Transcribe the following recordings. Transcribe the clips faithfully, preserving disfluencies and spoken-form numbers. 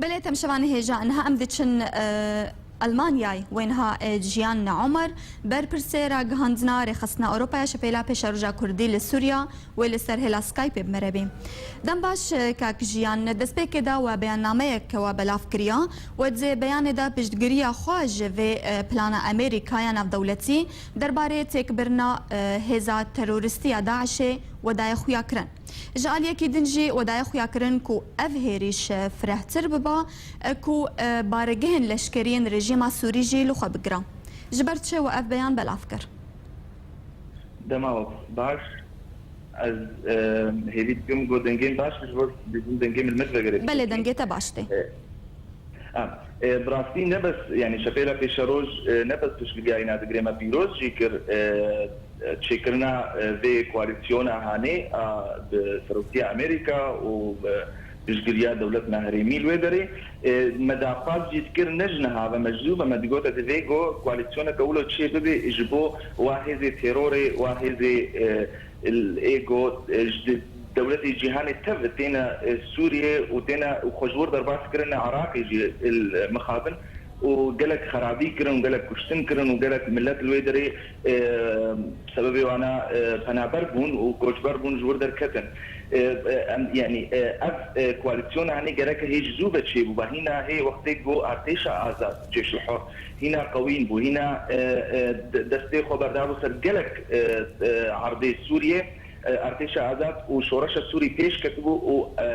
Belê, temşevanê hêja, niha em diçin, e, Almanyayê, wê niha, e, Jiyan Omer, berpirsê ragihandina Rêxistina Ewropaya Şepêla Pêşeroja Kurdî li Sûriya, wê li ser hêla Skypeê bi me re bê. Dem baş, e, kak Jiyan, destpêkê de we beyannameyek we belav kiriya, we di beyanê de piştgiriya xwe ji vê, e, plana Amerîka ya navdewletî derbarê têkbirina, e, hêza terorîstî ya DAIŞê we daye xuyakirin. Ji aliyekî din jî we daye xuyakirin ku ev hêrîş firehtir biba, ku baregehên leşkerî yên rejîma Sûrî jî li xwe bigira. Ji ber çi we ev beyan belav kir? Dema we baş. Ez, e, hêvî dikim ku dengê min baş e, ji bo dengê min li min vegere. Belê, dengê te baş tê. E, ha, e, bi rastî ne bes, yanî şepêla pêşeroj, e, ne bes piştgiriya îna digire, me pîroz jî kir, e, çêkirina, e, vê koalîsyona hanê a bi seroktiya Amerîka û, e, piştgiriya dewletna herêmî li wê derê. E, me daxwaz jî dikir, ne ji niha ve, me ji zû ve me digot, ez ê vê go koalîsyoneke wilo çê bibe ji bo wa hêzê terorê, wa hêzê, e, ê go, e, ji dewletê cîhanê tev têne, e, Sûriyê û têne û xwe ji wir derbas kirine Iraqê jî, e, mixabin û gelek xerabî kirin û gelek kuştin kirin û gelek milet li wê derê, e, sebebê wana, e, penaber bûn û koçber bûn, ji wir derketin. E, e, em, yanî, e, ev, e, koalîsyona hanê gereke hê ji zû ve çêbûba. Hîna hê wextê ku artêşa azad, Cêşul Hur, hîna qewîn bû, hîna, e, e, de-, destê xwe berdabû ser gelek, e, e, erdê Sûriyê. E, artêşa azad û şoreşa Sûrî pêş ketibû û, e,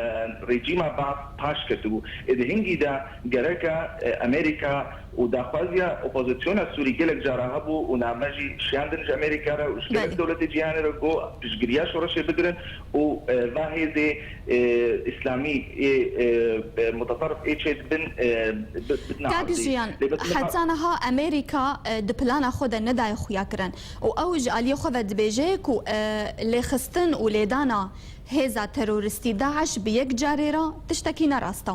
rejîma Baas paş ketibû. Ê di hingî de gereke, e, Amerîka û daxwaziya opozisyona Sûrî gelek cara hebû û name jî şiyandin ji Amerîka re û ji gelek Belê. dewletê cîhanê re ku piştgiriya şoreşê bigirin û, e, va hêzê, e, îslamî ê, e, e, muteterif ê çêdibin, e, bi-, bidine Kak erdê. Jiyan, Lê bes niha heta niha Amerîka, e, di plana xwe de nedaye xuyakirin û ew ji aliyê xwe ve dibêje ku, e, lêxistin û lêdana hêza terorîstî DAIŞ bi yek carê re tiştekî ne rast e.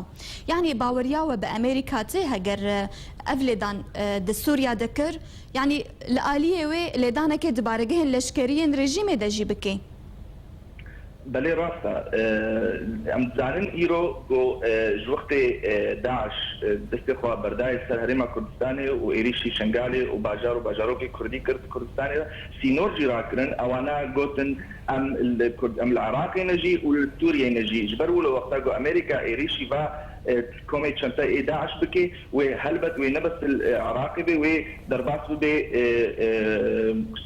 Yanî baweriya we bi Amerîka tê, heger, e, ev lêdan, e, di Sûriya de kir, yanî li aliyê wê lêdanekê di baregehên leşkerî yên rejîmê de jî bike? Belê rast e. E, em dizanin îro ku, e, ji wextê, e, DAIŞ, e, destê xwe berdaye ser Herêma Kurdistanê û êrîşî Şengalê û bajar û bajarokê Kurdî kir di Kurdistanê de, sînor jî rakirin, ewana gotin, em li Kurd-, em li Iraqê ne jî û li Sûriyê ne jî. Ji ber wilo wexta ku Amerîka êrîşî va, e, komê çente ê DAIŞ bike, wê helbet wê ne bes li, e, Iraqê be, wê derbas bibe, e, e,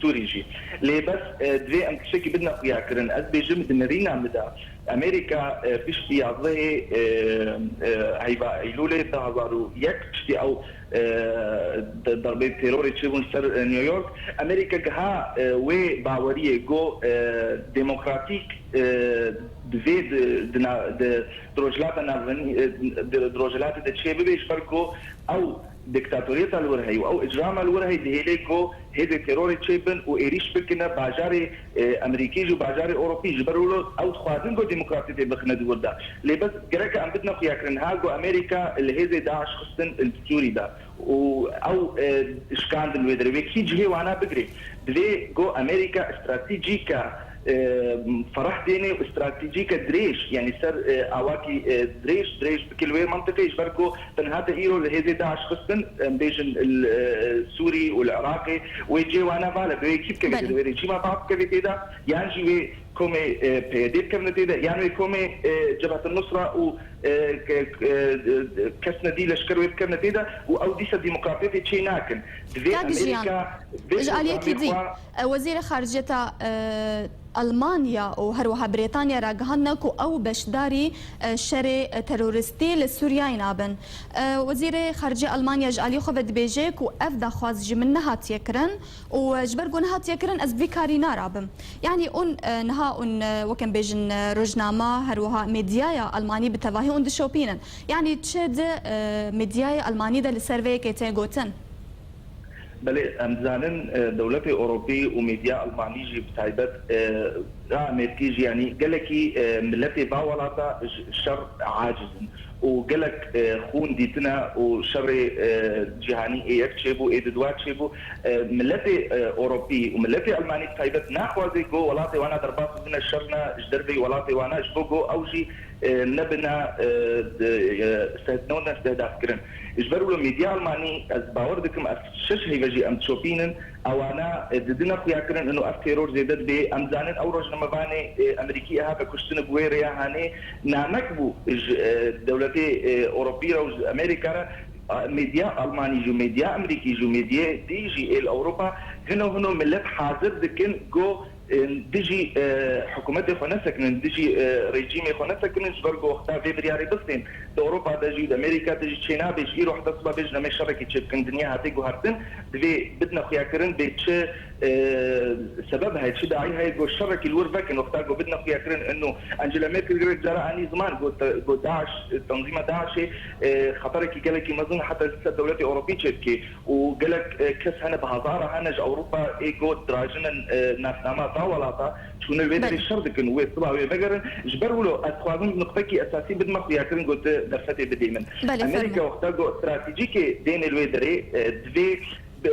Sûrî jî. Lê bes, e, divê em tiştekî bidine xuyakirin. Ez bêjim di nerîna min de Amerîka, e, piştî yazdehê, e, e, heyva Eylûlê du hezar û yek, piştî ew, e, de-, derbê terorê çêbûn ser, e, New York, Amerîka giha, e, wê baweriyê ku, e, demokratîk, e, divê di, di na-, di, di Rojhilata Navnî, e, di, di Rojhilatê de çê bibe, ji ber ku ew diktatoriyeta li wir heye û ew îcrama li wir heye, dihêle ku hêzê terorê çêbin û êrîş bikine bajarê, e, Amerîkî jî û bajarê Ewropî. Ji ber wilo ew dixwazin ku demokrasiyetê bixine di wir de. Lê bes gereke em bidine xuyakirin, ha ku Amerîka li hêzê DAIŞ xistin li Sûrî de û ew, e, şikandin wê derê, wê kî cihê wana bigirê? Divê ku Amerîka stratejîka, e, ferah têne û stratejîka dirêj, yanî ser, e, awakî, e, dirêj, dirêj bike li wê mentiqê, ji ber ku Bin hate îro li hêzê DAIŞ xistin, em bêjin li, e, Sûrî û li Iraqê, wê cê wana vale, bi wê kî bikeve tê de, Belê. wê rejîma Baas bikeve tê de, yan jî wê komê, e, P Y D bikevine tê de, yan wê komê, e, Cebhet Nusra û, e, ke-, e, e, kesine dî leşker wê bikevine tê de û ew dîsa demokratiyetê çê nakin. Divê Kak Jiyan, Amerîka vê ji aliyekî programê dî, xwe e, Wezîrê Xariciyeta, e, Almanya û her wiha Brîtanya ragihandine ku ew beşdarî, e, şerê, e, terorîstî li Sûriyeyê nabin. E, Wezîrê Xaricî Almanya ji alî xwe ve dibêje ku ev daxwaz ji min nehatiye kirin û, e, ji ber ku nehatiye kirin ez bi vî karî narabim. Yanî hûn, e, niha hûn, e, wek em bêjin, e, rojnama, her wiha medyaya Almanî bi tevahî hûn dişopînin. Yanî çi di, e, medyayê Almanî de li ser vê yekê tê gotin? Belê, em dizanin, e, dewletê Ewropî û medya Almanî jî bi taybet, e, Amêrkî jî, yanî gelekî, e, miletê va welata ji şer aciz in û gelek, e, xûn dîtine û şerê, e, cîhanî ê yek çêbû, ê di dua çêbû. E, miletê, e, Ewropî û miletê Elmanî taybet naxwaze ku welatê wana derbas bibine şer ne ji derveyî welatê wana, ji bo ku ew jî, e, nebine, e, de, e, seh-, nebine stehdafkirin. Ji ber wilo medya Elmanî, ez bawer dikim, ev şeş heyve jî em dişopînin, ewana, e, didine xuyakirin, ino ev teror zêde dibe. Em zanin ew rojnamevanê, e, Amerîkî e, hate kuştine bi wê rêya hanê namek bû ji, e, dewletê, e, Ewropî re û ji Amerîka re. A, medya Almanî jî, medya Amerîkî jî, medyayê dî jî ê li Ewropa hino hino milet hazir dikin ku, e, dijî, e, hikûmetê xwe nesekinin, dijî, e, rejîmê xwe nesekinin, ji ber ku wexta vê biryarê bistên. Di Ewropa de jî, di Amerîka de jî çênabe ji îro heta siba bêjin em ê şerekî çêbikin, dinya hate guhertin, divê bidine xuyakirin bê çi, e, sebeb heye, çi dayî heye ku şerekî li wir vekin, wexta ku bidine xuyakirin ino Angela Merkel gelek cara anî ziman ku te-, ku DAIŞ, tanzîma DAIŞê, e, xeterekî gelekî mezin heta li ser dewletê Ewropî çêdike û gelek, e, kes hene bi hezara hene ji Ewropa ê ku dirajinin, e, nasnama va welata, çûne wê derê Belê. şer dikin û wê siba wê vegerin. Ji ber wilo ez dixwazim nuqtekî esasî bidime xuyakirin ku tu derfetê bidê min. Belê, Amerîka fermo. wexta ku stratejîkê dêne li wê derê, e, divê, e,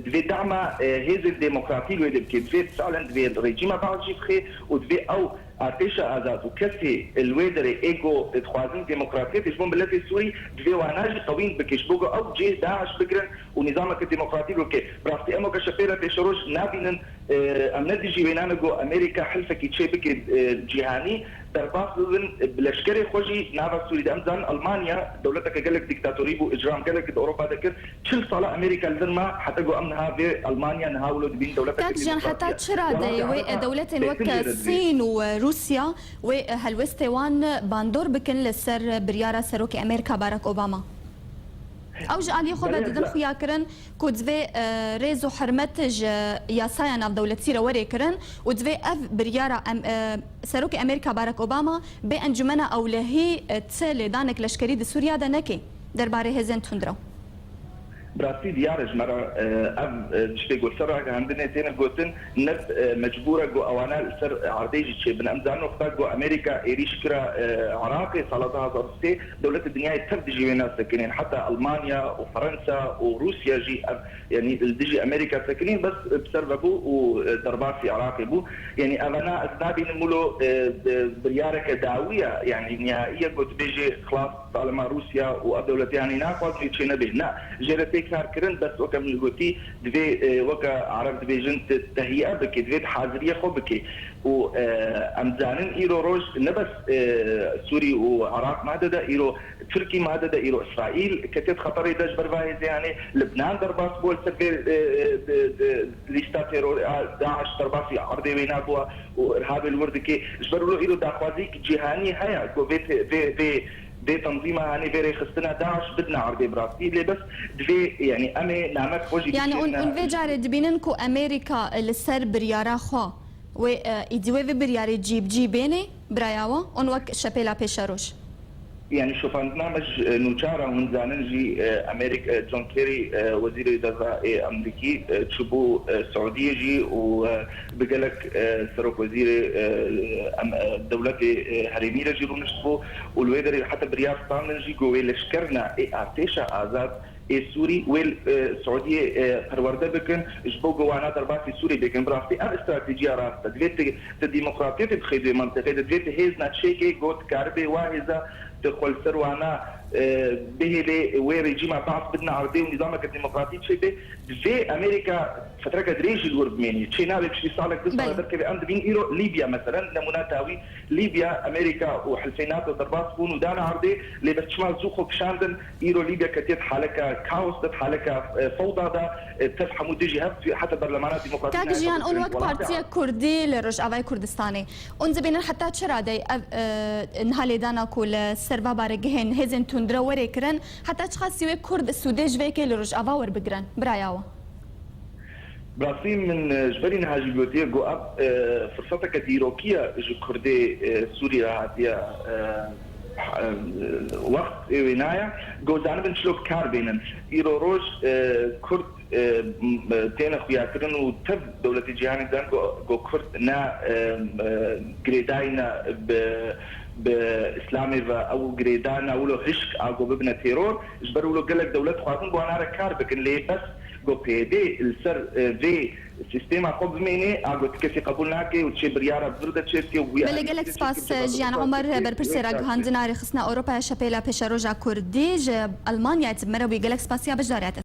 divê dama, e, hêzên demokratî li wê de bike. Divê fiilen divê rejîma Baas jî bixê û divê ew artêşa azad û kesê li wê derê ê ku dixwazin demokratiyetê ji bo miletê Sûrî divê wana jî qewîn bike. Ji bo ku ew cih DAIŞ bigirin û nîzameke demokratî bike. Bi rastî em weke şepêla pêşeroj nabînin. E, em ne dijî wênan e ku Amerîka hilfekî çê bike, e, cîhanî, derbas bibin, e, bi leşkerê xwe jî nava Sûrî de. Em zanin Almanya dewleteke gelek dîktatorî bû, îcram gelek di Ewropa de kir. Çil sala Amerîka li vir ma, heta ku em niha vê Almanya niha wilo dibîn dewleteke Kak Jiyan, heta demokratî ye. çi radeyê Welatê wê, e, Ewropa dewletên wek bêtir jê dibî. Sîn û, e, Rûsya wê, e, helwestê wan bandor bikin li ser biryara Serokê Amerîka Barack Obama? Ew ji aliyê xwe ve Belê, didin be- xuya kirin ku divê, e, rêz û hurmet ji yasaya navdewletî re were kirin û divê ev biryara em, e, Serokê Amerîka Barack Obama bê Encûmena Ewlehî, e, ti lêdanek leşkerî di Sûriya de neke derbarê hêzên tundrew. Bi rastî diyar e ji me re, e, ev, e, tiştê ku li ser ragihandinê têne gotin, ne, e, mecbûr e ku ewana li ser erdê jî çêbin. Em zanin wexta ku Amerîka êrîş kira, e, Iraqê sala du hazar û sê, dewletê dinyayê tev dijî wê ne sekinên. Heta Almanya û Fransa û Rûsya jî ev, yanî li dijî Amerîka sekinîn, bes bi ser ve bû û, e, derbasî Iraqê bû. Yanî evana ez nabînim wilo, e, e, biryareke dawî ye, yanî nihaiye ku tu bêjê xilas, talema Rûsya û ev dewletê yanî naxwazin wê çênebê. Na, jê re tê kar kirin, bes weke min gotî, divê, e, weke Ereb dibêjin, te-, tehîye bike, divê di haziriyê xwe bike. Û, e, em zanin îro roj ne bes, e, Sûrî û Iraq made de, îro Tirkî made de, îro Îsraîl ketiye di xeterê de ji ber va hêzê, yanî Libnan derbas bû li ser vê, e, e, de, de, lîsta teror, a, DAIŞ derbasî erdê wê nebû û irhabê li wir dike. Ji ber wilo îro daxwaziyek cîhanî heye ku vê te-, vê, vê, vê tanzîma, hanê vê rêxistina DAIŞ bidine erdê bi rastî. Lê bes divê, yanî em ê namek xwe jî Yanî hûn, bişîrine. hûn vê carê dibînin ku Amerîka li ser biryara xwe wê, e, îdî wê vê biryarê cî bi cî bêne, biraya we? Hûn wek şepêla pêşeroj? Yanî şopandina me ji, e, nûçara hûn zanin jî, e, Amerîk-, e, John Kerry, e, Wezîrê Derve ê Amerîkî, e, çûbû, e, Siûdiyê jî û, e, bi gelek, e, serokwezîrê, e, em, e, dewletê, e, herêmî re jî rûniştibû û li wê derê heta biryar standin jî ku wê leşkerina ê artêşa azad ê Sûrî wê, e, Siûdiyê, e, perwerde bikin, ji bo ku wana derbasî Sûrî bikin. Bi rastî ev stratejiya rast e. Divê tu, tu demokratiyetê bixê di wê mentiqê de. Divê tu hêz ne çêkê ku dikaribê wa hêza tu xwe li ser wana, e, bihêlê wê rejîma Baas bidine erdê û nîzameke demokratî çêbe. Divê Amerîka fetreke dirêj jî li wir bimênî. Çê nabe piştî salek, du sala Belê. derkeve. Em dibîn îro Lîbya, meselen, nemûna dawî Lîbya, Amerîka û hilfê NATO derbas bûn û dane erdê, lê bes çima zû xwe kişandin, îro Lîbya ketiye di haleka kaos de, di haleka, e, fewda de, e, tev hemû dijî hev, heta berlemana demokratîk Kak nayê Jiyan, hûn wek partiyek kurdî li Rojavayê Kurdistanê, hûn dibînin heta çi radeyê ev, e, niha lêdana ku li ser va baregihên hêzên tundre were kirin, heta çiqasî wê kurd sûdê ji vê yekê li Rojava werbigirin? Biraya we. Bi rastî min, e, ji berî niha jî gotiye ku ev, e, firseteke dîrokî ye ji Kurdê, e, Sûrî re hatiye, e, e, wext ê wê naye ku zanibin çilo bi kar bênin. Îro roj, e, Kurd, e, m-, e, têne xuyakirin û tev dewletê cîhanê didan ku, ku Kurd ne, e, e, girêdayî ne bi, bi Îslamê ve, ew girêdayî ne wilo hişk a ku bibine teror. Ji ber wilo gelek dewlet xwazin bi wana re kar bikin, lê bes ku P Y D li ser, e, vê sîstema xwe bimêne, a ku ti kesî qebûl nake û çê biryara vir de çêdike û wî Belê, alî gelek spas, çêdike, Jiyan Omer, berpirsê ragihandina rêxistina Ewropaya Şepêla Pêşeroja Kurdî ji Elmanyayê, bi me re bûyî. Gelek spasiya beşdariya te.